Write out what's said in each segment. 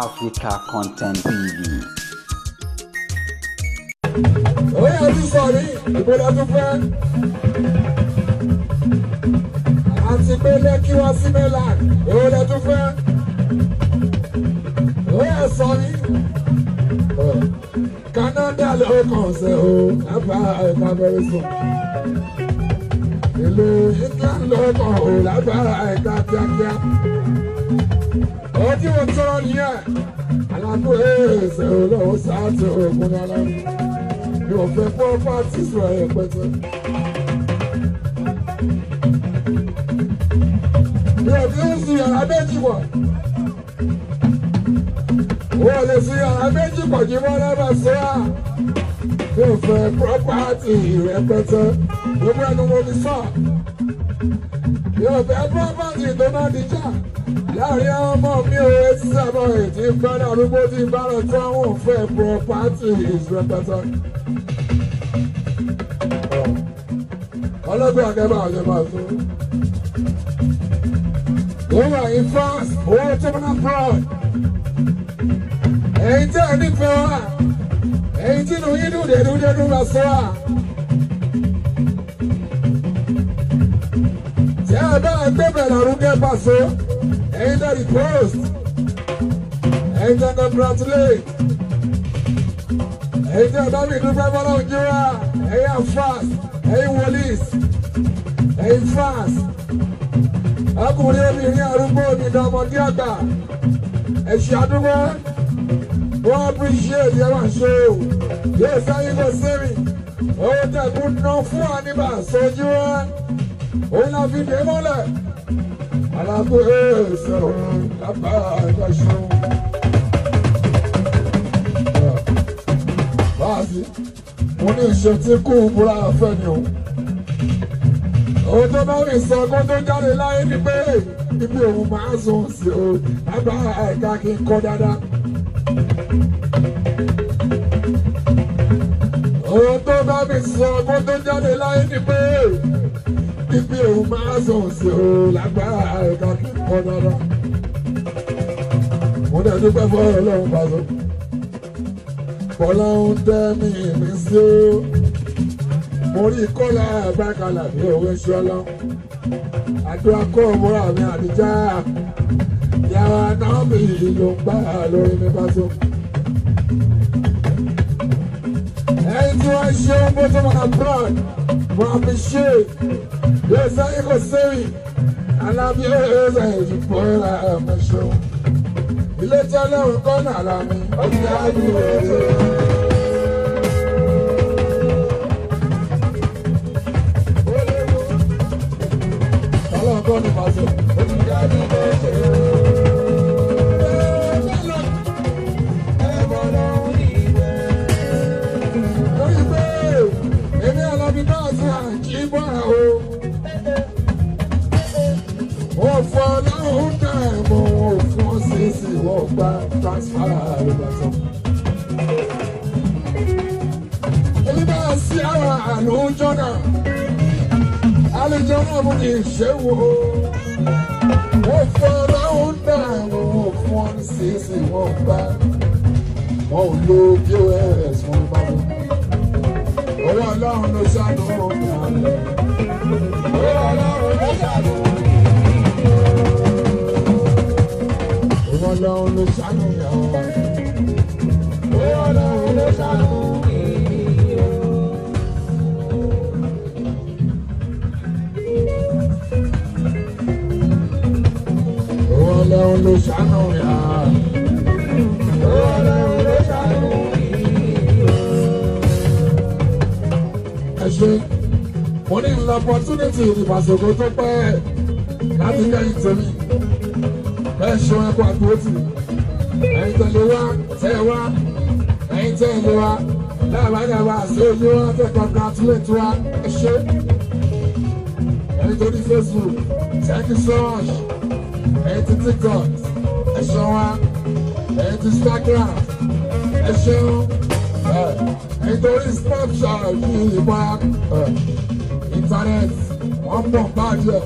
Africa Content TV. Oya ti sọ̀rí ìbọ̀dà tó fẹ́. Àti pé Lẹ́kí wá sí Mainland, ìbọ̀dà tó fẹ́. Oya sọ̀rí. Canada ló kàn ṣe o, lábá ẹ̀ka very soon. Ìlú England ló kàn o, lábá ẹ̀ka kíákíá. Ọtí wo tọrọ nìyẹn? Alákó ẹ̀ẹ́sẹ̀ olówó sáà tó ògùn náà. Mi ò fẹ́ pọ́pátì sọ̀rọ̀ rẹpẹtẹ. Mi ò fi ń sun yàrá méjì pọ̀. Wọ́n lè sun yàrá méjì pọ̀ jí wọ́n lọ́dọ̀ sọ́ra. Mi ò fẹ́ pọ́pátì rẹpẹtẹ. Gbogbo ẹnu mo fi sọ. Mi ò fẹ́ pọ́pátì tó má di jà. Láàárín àwọn ọmọ mi ò etí sábà ètí ń bá darúgbó tí ń bá lọ tí àwọn ò fẹ́ pọ́pátì rẹpẹtẹ. Ọlọ́gbọ́n akẹ́bà ọ̀jọ̀ba tó. Wọ́n wà ní France, owó tó máa abroad. Ẹ̀yin tí a nífẹ̀ẹ́ wa, ẹ̀yin tí inú yín dùn dẹ́dún dẹ́dún bá sọ wa. Tí a bá gbé bẹ̀rẹ̀ arúgẹ́ bá so, ẹ̀yin tẹ́ di post, ẹ̀yin tẹ́ congratulate, ẹ̀yin tẹ́ bá mi dúpẹ́ bọ́lá òjò wa, ẹ̀yin àfáàs. Ẹ̀yin wòlíìs, ẹ̀yin France, ọkùnrin obìnrin arúgbó omidan ọmọdé àgbà, ẹ̀ṣẹ̀ àdúgbò, wọ́n appreciate ẹ̀ máa ṣe o, yóò sáyé kò sẹ́mi, owó tẹ̀kún ná fún àníbà sójú wa, òun la fi dé mọ́lẹ̀, alábò ẹ̀ẹ́sẹ̀ òun lábá ẹ̀ka ṣeun. Báàsì. Mo ní ìṣe tí kú búra fẹ́ ni o. Òun tó bá mi sọ kó tó jáde láyé ni pé ibi òun máa sùn sí o, lábá ẹ̀ka kí n kọ́ dáadáa. Òun tó bá mi sọ kó tó jáde láyé ni pé ibi òun máa sùn sí o, lábá ẹ̀ka kí n kọ́ dáadáa. Mo dẹ̀ dúpẹ́ fún Ọlọ́run pàṣẹ. Bọ́lá ń tẹ́ mi mi sí o. Mo rí Kọ́lá Àbákalà ní òwe ṣọlá. Àdúrà kó múra mi àdìjá. Yàrá náà mi ló ń gbà lórí mi bá tó. Ẹyin tí wọ́n ṣe ń bó tó máa broad, mo appreciate. Yóò sáyé kò sẹ́yìn. Alábí ẹ̀ẹ́sẹ̀ ìdìbò ẹ̀rọ ẹ̀mẹ́ṣọ́. Ilé tí Ọlọ́run kọ́ náà la mi, ó ti dájú ètò. Ọlọ́run kọ́ ní pàṣẹ, ó ti dájú ètò. Torí pé èmi Àlàbí náà sí àjí bọ́ra o. Wọ́n fọ Ọlọ́run náà mọ̀ wọ́n fún sísì wọ́n gba transfer àlùbọ̀sọ̀. Èmi bá sí àwọn àlùjọ náà. Àlùjọ náà mo ní ìṣèwò. Wọ́n fọ Ọlọ́run náà mọ̀ wọ́n fún sísì wọ́n gba. Wọ́n ò lo POS wọn bá wọn. Owó Ọlọ́run ló ṣàánú mi. Owó Ọlọ́run ló ṣàánú mi. Owó Ọlọ́run ló ṣàánú mi. Owó Ọlọ́run ló ṣàánú mi. Owó Ọlọ́run ló ṣàánú mi. Owó Ọlọ́run ló ṣàánú mi. Ẹ ṣé, mo ní ìlú opportunity ìbàṣọ̀kọ tó pẹ́ láti kẹ́yìn tèmi. Bẹ́ẹ̀ ṣe wọn kó àdúrótì. Ẹ̀yin tẹ̀lé wá, tẹ̀ wá, ẹ̀yin tẹ̀lé wá, láàbàdàbà sí ojú wa tẹ̀ congratulate wa, ẹ ṣé. Ẹ̀yin tó ní Facebook, thank you so much. Ẹ̀yin ti TikTok, ẹ ṣé wa. Ẹ̀yin ti Instagram, ẹ ṣeun. Ẹ̀yin tó ní Snapchat yìí ìbá internet, wọ́n pọ̀ báàjẹ́.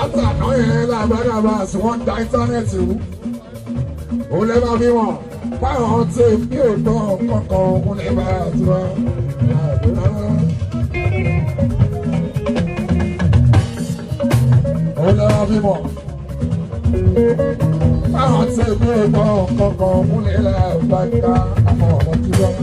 Látàná yẹn lágbàdàbà sí wọ́n da íńtánẹ́ẹ̀tì rú. Òun lè máa fi wọ̀n báwọn tí mi ò gbọ́ kankan òun lè máa tura. Òun lè máa fi wọ̀n báwọn tí mi ò gbọ́ kankan òun lè máa gbà àwọn ọ̀rọ̀ tí wọ́n.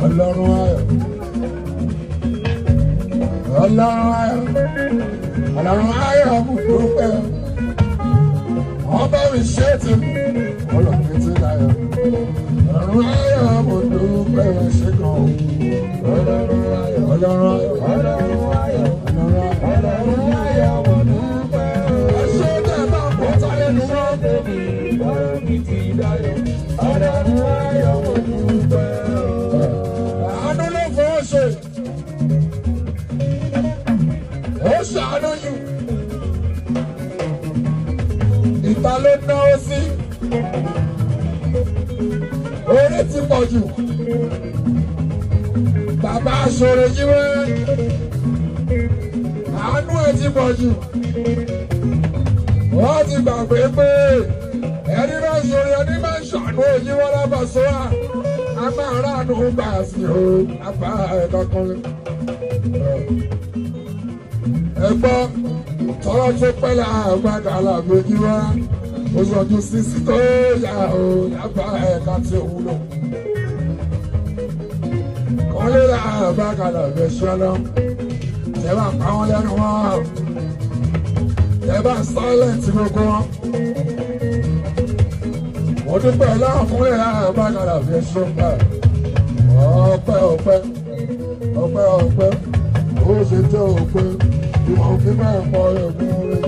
Ọlọ́run ayọ̀, Ọlọ́run ayọ̀, Ọlọ́run ayọ̀ mú dúpẹ́. Wọ́n bá mi ṣe ti mú ọlọ́run ti láyọ̀. Ọlọ́run ayọ̀ mú dúpẹ́ ṣe gan. Ọlọ́run ayọ̀, Ọlọ́run ayọ̀, Ọlọ́run ayọ̀, Ọlọ́run ayọ̀ mú dúpẹ́. Ẹṣẹ́ tẹ̀ bá pọ̀ tálẹ́ nu mọ́. Ọlọ́run ti láyọ̀, Ọlọ́run ayọ̀ mú dúpẹ́. Àánú ló fọwọ́ ṣe. Ó ṣàánú jù. Ìta ló náwó sí. Orí ti pọ̀ jù. Bàbá aṣọre jíwẹ́. Àánú ẹ̀ ti pọ̀ jù. Wọ́n ti gbàgbé pé ẹni náà ṣòro ẹni máa ń ṣàánú òyìnbó lábàṣọ́ra. A máa ránu gbà sí o, àbá ẹ̀ka kan. Ẹ gbọ́, tọ́lá tó pẹ́ láàgbàdà làbójú wá. Ó sọjú sísí tó yà o, àbá ẹ̀ka tí ò wúlò. Kọ́lé làbàkà làbẹ̀ ṣọlọ. Tẹ́ bá pa wọ́n lẹ́nu wọn. Tẹ́ bá sọ́lẹ̀tì gbogbo wọn. Mo dúpẹ́ ọlọ́run fún ìlà àbákàrà fi ṣọ́pẹ́. Ọpẹ́ ọpẹ́ ọpẹ́ ọpẹ́ ó ṣe jẹ́ ọpẹ́ ìwọ̀n òfin máa ń pọ̀ ẹ̀kún rẹ̀.